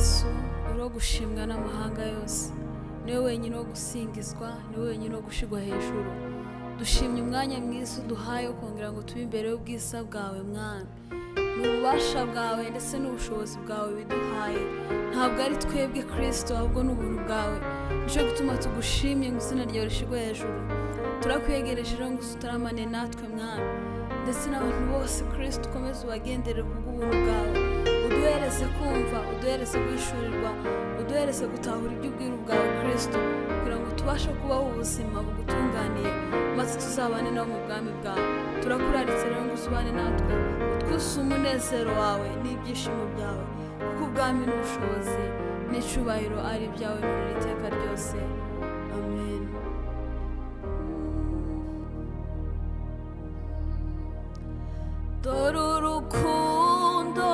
Yesu, uri gushimwa n'amahanga yose, niwe wenyine wo gusingizwa, niwe wenyine wo gushigwa hejuru. Dushimye umwanya mwiza uduhaye wo kongera ngo tube imbere y'ubwiza bwawe Mwami. Ni ububasha bwawe ndetse n'ubushobozi bwawe biduhaye, ntabwo ari twebwe Kristo, ahubwo ni ubuntu bwawe. Nicyo gituma tugushimye ngo izina ryawe rishigwe hejuru. Turakwegereje rero ngo utaramane natwe Mwami, ndetse n'abantu bose Kristo ukomeze ubagendere kubw'ubuntu bwawe. Uduhereze kumva, uduhereze guhishurirwa, uduhereze gutahura iby'ubwiru bwawe Kristo, kugira ngo tubashe kubaho ubuzima bugutunganiye, maze tuzabane nawe mu bwami bwawe. Turakuraritse rero ngo uzubane natwe, utwusuze umunezero wawe n'ibyishimo byawe, kuko ubwami n'ubushobozi n'icyubahiro ari ibyawe muri iteka ryose. Amen. Dore urukundo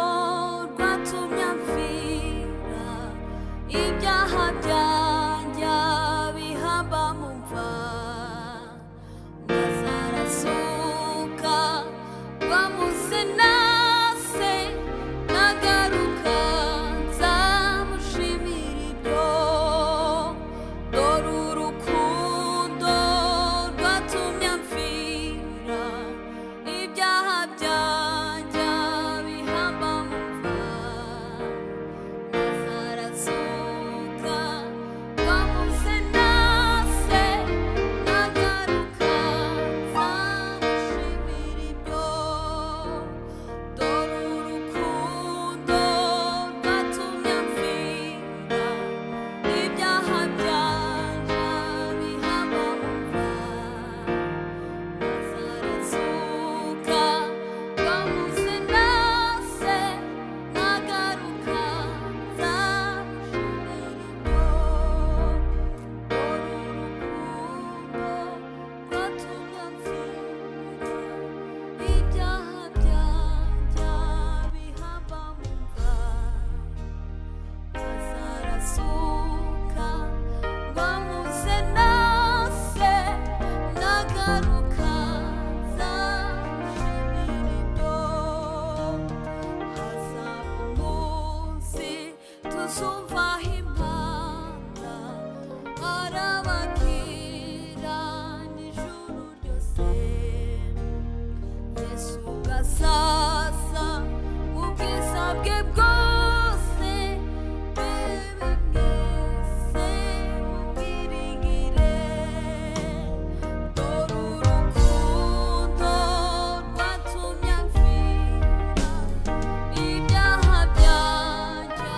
rwatumye amfira, ibyaha byanjye bihamba mu mva, maze arasuka rwamuze nase, nagaruka nzamushimira ibyo. Dore urukundo rwatumye amfira, ibyaha byanjye bihamba mu mva, maze arasuka rwamuze nase, nagaruka nzamushimira ibyo. Dore urukundo rwatumye amfira, ibyaha byanjye bihamba mu mva, maze arasuka rwamuze nase, nagaruka nzamushimira ibyo. Dore urukundo rwatumye amfira, ibyaha byanjye bihamba mu mva, maze arasuka rwamuze nase, nagaruka nzamushimira ibyo. Hazaba umunsi tuzumvaho impanda, arababwira n'ijuru ryose. Yesu ubwo mu bwiza bwe bwose, bebe mwese mubwiringire. Dore urukundo rwatumye amfira, ibyaha byanjye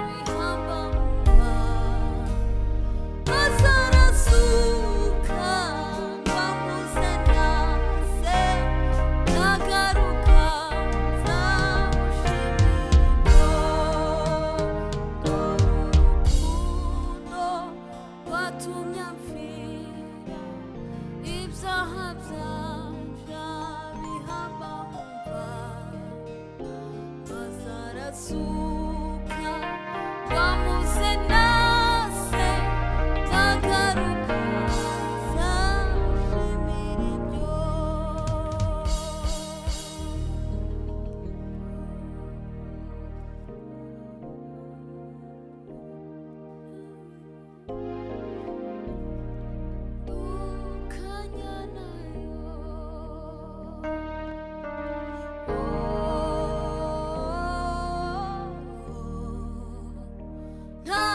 bihamba mu mva, maze arasuka rwamuze nase, nagaruka nzamushimira ibyo. Dore urukundo rwatumye amfira, ibyaha byanjye bihamba mu mva, maze arasuka rwamuze nase, nagaruka nzamushimira ibyo. Dukanya nayo, nta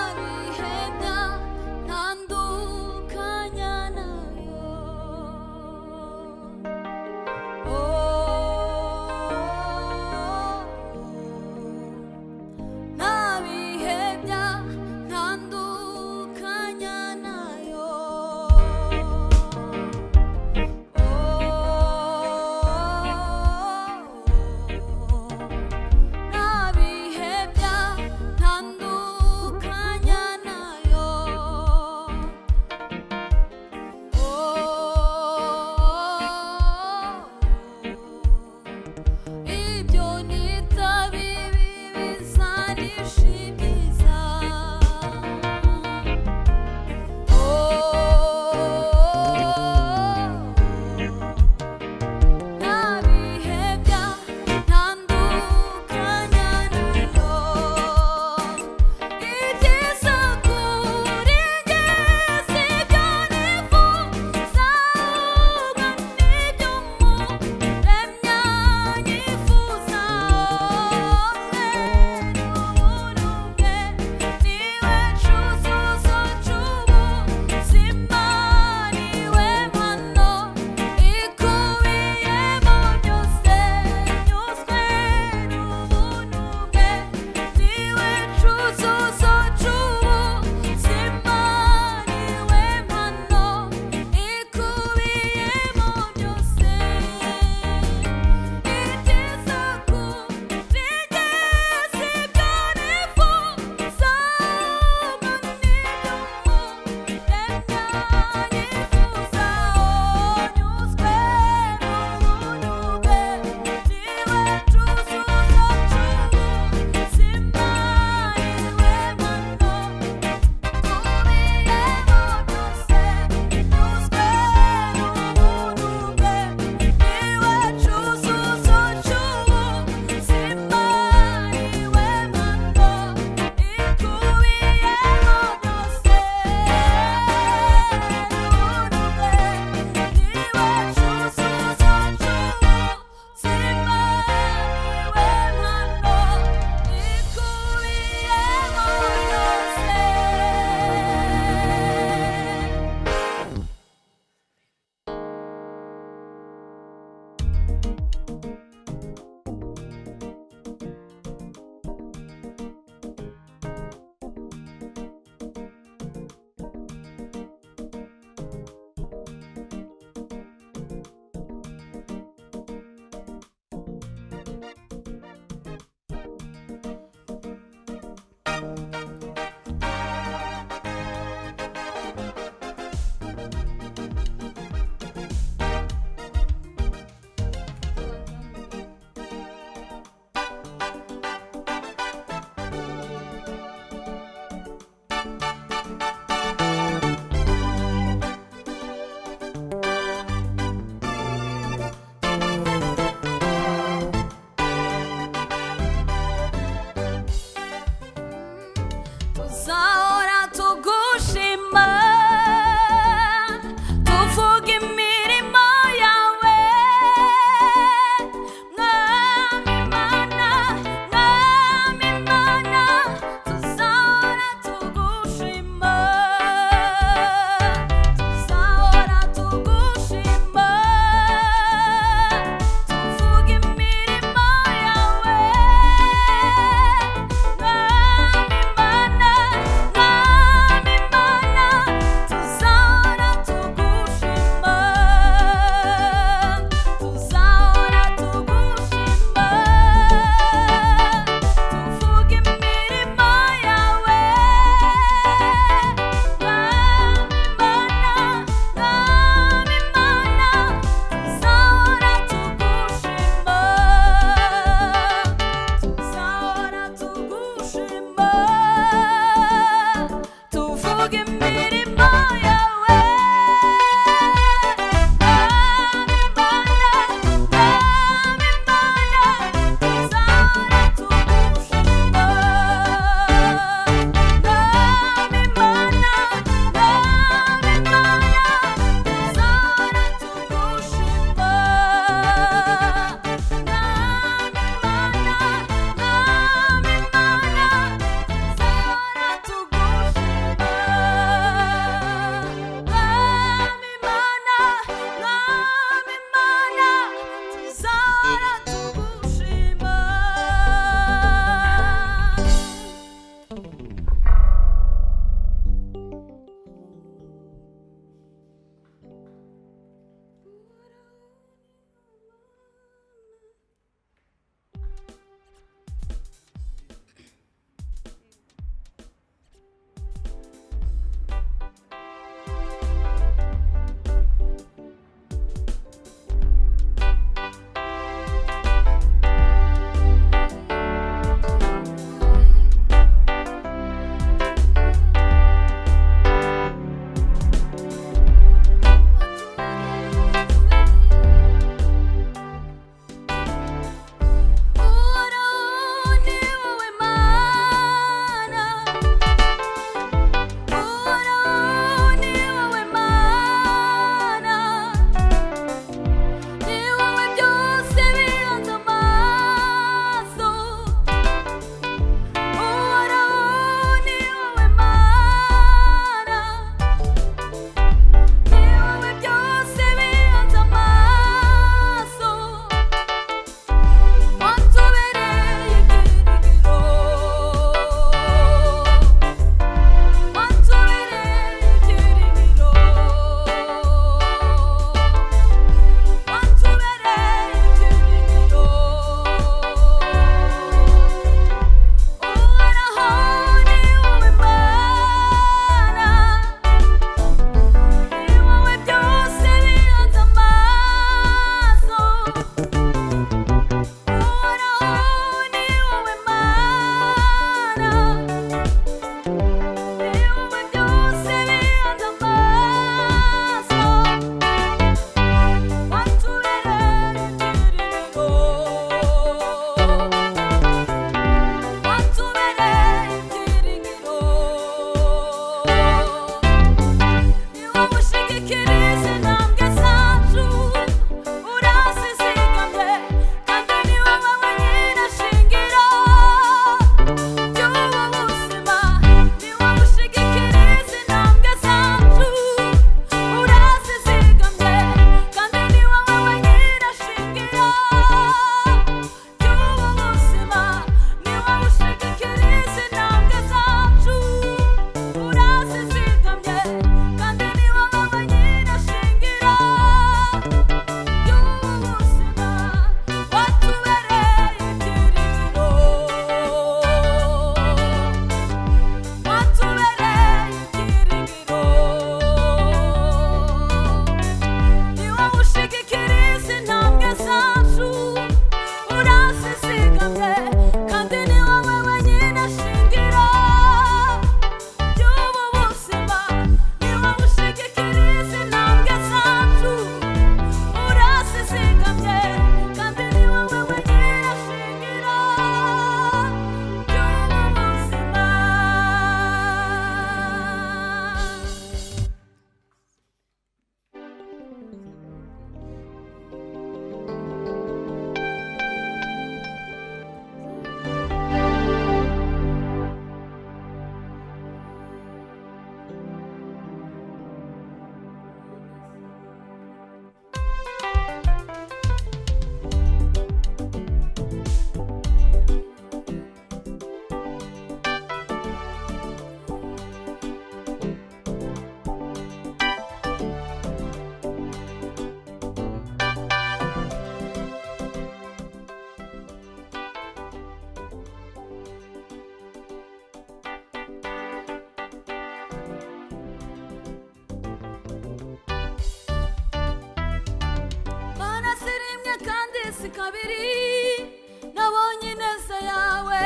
kabiri, nabonye ineza yawe,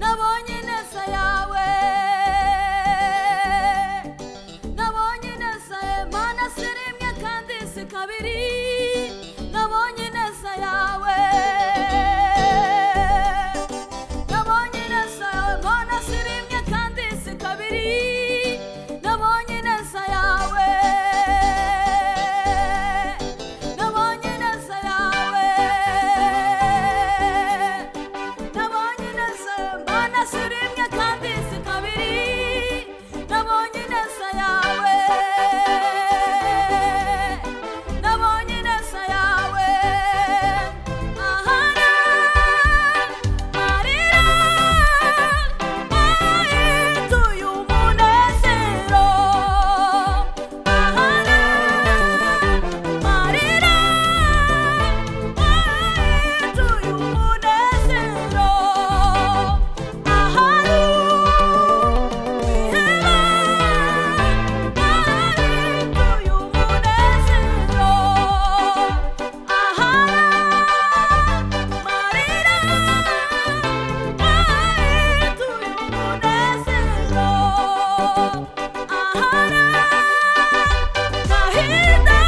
nabonye ineza yawe, nabonye ineza yawe. Mana si rimwe kandi si kabiri, nabonye ineza yawe, nabonye ineza yawe. Mana si rimwe kandi si kabiri, nabonye ineza yawe, nabonye ineza yawe, nabonye ineza yawe. Mana si rimwe kandi si kabiri, nabonye ineza yawe, nabonye ineza yawe. Ahara marira ahituye umunezero, ahara marira ahituye umunezero, ahari ihema ahituye umunezero, ahara marira ahituye umunezero, ahara gahinda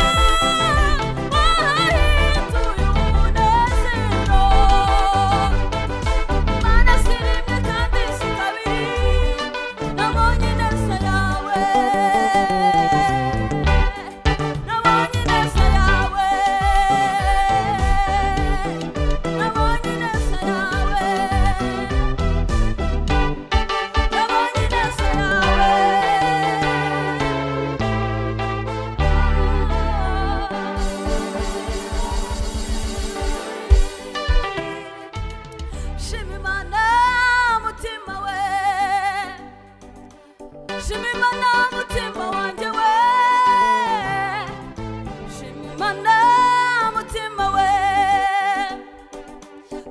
ahituye umunezero. Mana si rimwe kandi si kabiri, nabonye ineza yawe, nabonye ineza yawe, nabonye ineza yawe, nabonye ineza yawe. Shima Imana mutima we, shima Imana mutima wanjye we, shima Imana mutima we,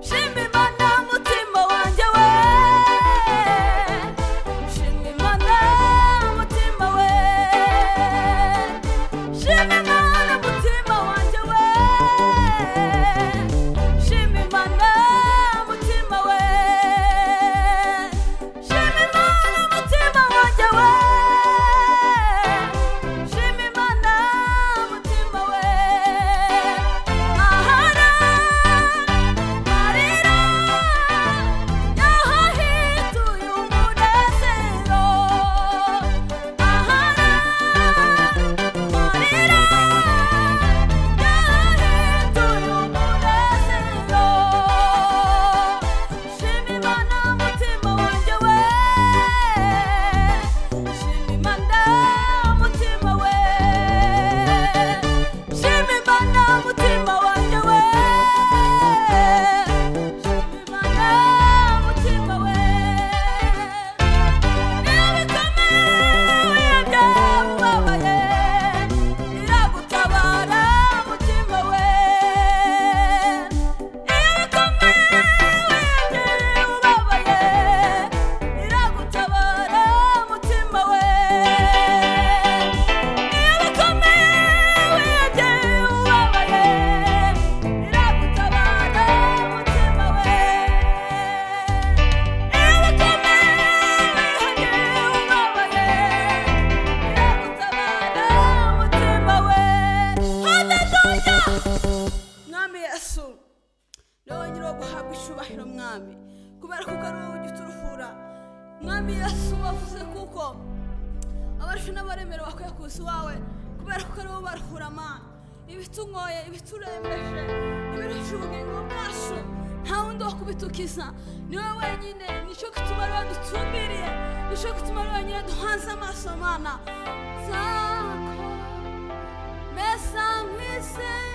shima Imana mutima wanjye we, shima Imana mutima we, shima Imana mutima wanjye we, shima Imana mutima we, shima Imana mutima wanjye we, shima Imana mutima we. Ahara marira yahahituye umunezero, ahara marira yahahituye umunezero. Shima Imana mutima wanjye we, shima Imana mutima we, shima Imana mutima wanjye we, shima Imana mutima we. Ibikomeye byamubabaye iragutabara mutima we, ibikomeye byamubabaye iragutabara mutima we, ibikomeye byamubabaye iragutabara mutima we, Mwami Yesu, ni wowe nyiri wo guhabwa icyubahiro Mwami, kubera kuko ari wowe ujya uturuhura. Mwami Yesu, wavuze kuko abarusha n'abaremera bakwiye kuza iwawe, kubera kuko ari wowe ubaruhura. Mana, ibitungoye, ibiturembeje, ibirusha ubugingo bwacu, nta wundi wo kubitukiza, ni wowe wenyine. Nicyo gituma ari wowe dutumbiriye, nicyo gituma ari wowe wenyine duhanze amaso. Mana, nzako mesa nkwizere.